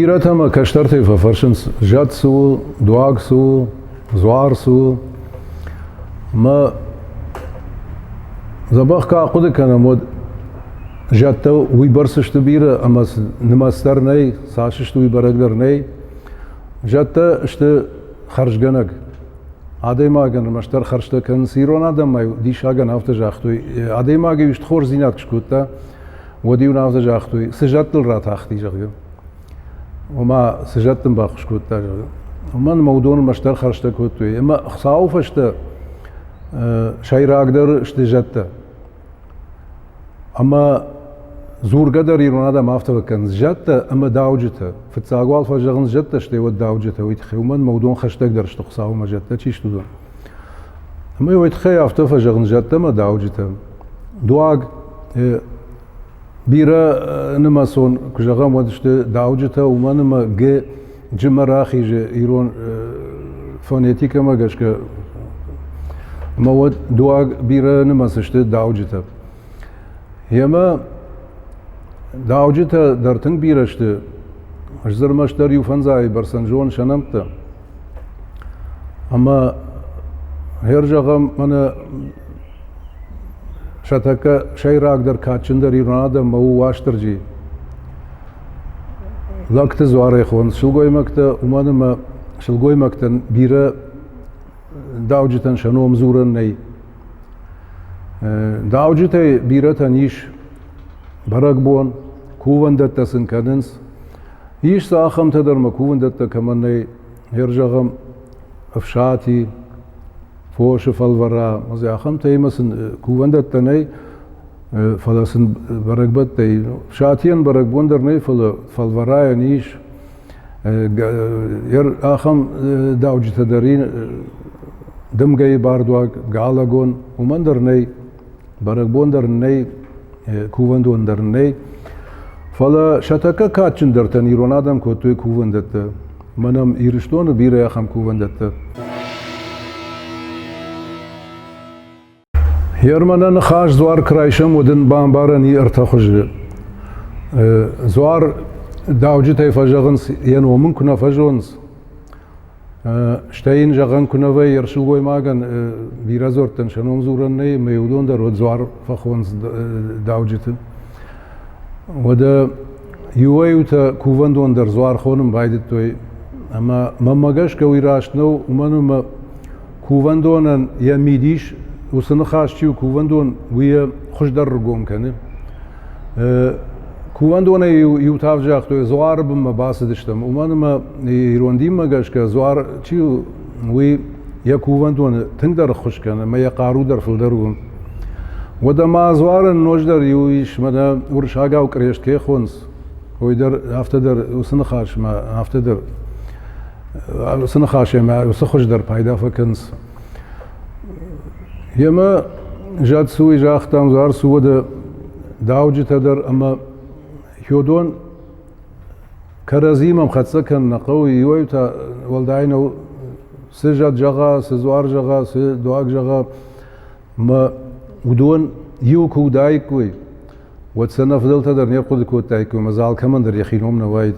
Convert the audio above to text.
Бирӕтӕ мӕ кӕстӕртӕй фӕфӕрсынц, зӕд цы у, дуаг цы у, дзуар цы у. Мӕ дзӕбӕх куы ахъуыды кӕнӕм, уӕд зӕдтӕ уыйбӕрц сты бирӕ ӕмӕ нымӕц дӕр нӕй, цас сты, уый бӕрӕг дӕр нӕй. Зӕдтӕ сты хӕрзгӕнӕг. Адӕймагӕн ӕрмӕстдӕр хӕрзтӕ кӕнынц. Ирон адӕмӕй диссагӕн афтӕ загътой, адӕймаг-иу исты хорздзинад куы скодта, уӕд-иу ын афтӕ загътой, цы зӕдтыл ратахти, зӕгъгӕ. Ома, цы зӕд дын баххуыс кодта, зӕгъгӕ. Уымӕн ӕмӕ уыдон ӕрмӕстдӕр хӕрзтӕ кодтой. Ӕмӕ Хуыцауы фӕстӕ сӕйрагдӕр сты зӕдтӕ. Ӕмӕ дзургӕ дӕр ирон адӕм афтӕ фӕкӕнынц, зӕдтӕ ӕмӕ дауджытӕ. Фыццаг уал фӕзӕгъынц зӕдтӕ, стӕй уӕд дауджытӕ, уый тыххӕй, уымӕн ӕмӕ уыдон хӕстӕгдӕр сты Хуыцаумӕ, зӕдтӕ чи сты, уыдон. Ӕмӕ уый тыххӕй афтӕ фӕзӕгъынц зӕдтӕ ӕмӕ дауджытӕ. Дуаг бирӕ нымӕцон, куы зӕгъӕм, уӕд сты дауджытӕ, уымӕн ӕмӕ г джымӕ рахизы ирон фонетикӕмӕ гӕсгӕ ӕмӕ уӕд дуаг бирӕ нымӕц сты дауджытӕ. Емӕ дауджытӕ дӕр тынг бирӕ сты. Ӕз дзы ӕрмӕстдӕр иу фӕндзайы бӕрцӕн зон сӕ нӕмттӕ. Ӕмӕ хер зӕгъӕм, мӕнӕ сӕ тӕккӕ сӕйрагдӕр кадджындӕр ирон адӕммӕ у Уастырджи. Лӕгты дзуарӕй хонынц сылгоймӕгтӕ, уымӕн ӕмӕ сылгоймӕгтӕн бирӕ дауджытӕн сӕ ном дзурӕн нӕй. Дауджытӕй бирӕтӕн ис бӕрӕгбон, кувӕндӕттӕ сын кӕнынц. Ис дзы ахӕмтӕ дӕр ӕмӕ кувӕндӕттӕ кӕмӕн нӕй, зӕгъӕм, Ӕфсати, фосы фӕлвӕра, ахӕмтӕ ӕмӕ сын кувӕндӕттӕ нӕй, фӕлӕ сын бӕрӕгбӕттӕ Ӕфсатийӕн бӕрӕгбон дӕр нӕй, фӕлӕ фӕлвӕрайӕн ис. Ахӕм дауджытӕ дӕр дымгӕйы бардуаг, галӕгон, уымӕн дӕр нӕй, бӕрӕгбон дӕр нӕй, кувӕндон дӕр нӕй. Фӕлӕ сӕ тӕккӕ кадджындӕртӕн ирон адӕм кодтой кувӕндӕттӕ. Мӕнӕм Ирыстоны бирӕ ахӕм кувӕндӕттӕ. Германы ныхас дзуар куы райсӕм, уӕд ын бамбарӕн и ӕртӕ хуызы. Дзуар дауджытӕй фӕзӕгъынц, йӕ ном ын куы нӕ фӕзонынц, Стӕй йын зӕгъӕн куы нӕ вӕййы сылгоймагӕн бирӕ дзуӕрттӕн сӕ ном дзурӕн нӕй, ӕмӕ уыдон дӕр уӕд дзуар фӕхонынц дауджыты. Уӕдӕ иуӕй-иутӕ кувӕндон дӕр дзуар хонын байдыдтой, ӕмӕ мӕнмӕ гӕсгӕ уый раст нӕу, уымӕн ӕмӕ кувӕндонӕн йӕ мидис, уыцы ныхас чи у кувӕндон, уый йӕ хуыздӕр ргом кӕны. Кувӕндонӕй иу тагъд загътой, дзуары бынмӕ бацыдыстӕм, уымӕн ӕмӕ ирон динмӕ гӕсгӕ дзуар чи у, уый йӕ кувӕндоны тынгдӕр ӕххуыс кӕны ӕмӕ йӕ хъару дӕр фылдӕр у. Уӕдӕ ма дзуарӕн ноджыдӕр иу ис, мӕнӕ уырыссагау кърест кӕй хонынц, уый дӕр афтӕ дӕр уыцы ныхасмӕ афтӕ дӕр уыцы ныхасӕй ма уыцы хуыздӕр пайда фӕкӕнынц. Йемӕ зӕд цы уый загътам, дзуар цы уӕдӕ дауджытӕ дӕр ӕмӕ хёдон кӕрӕдзимӕ хӕццӕ кӕнын нӕ хъӕуы, иуӕй та уӕлдай нӕу, цы зӕд зӕгъа, цы дзуар зӕгъа, цы дуаг зӕгъа, мӕ уыдон иу куы уыдаиккой, уӕд сӕ нӕ фыдӕлтӕ дӕр не рхъуыды кодтаиккой, ӕмӕ дзы алкӕмӕн дӕр йӕхи ном нӕ уаид.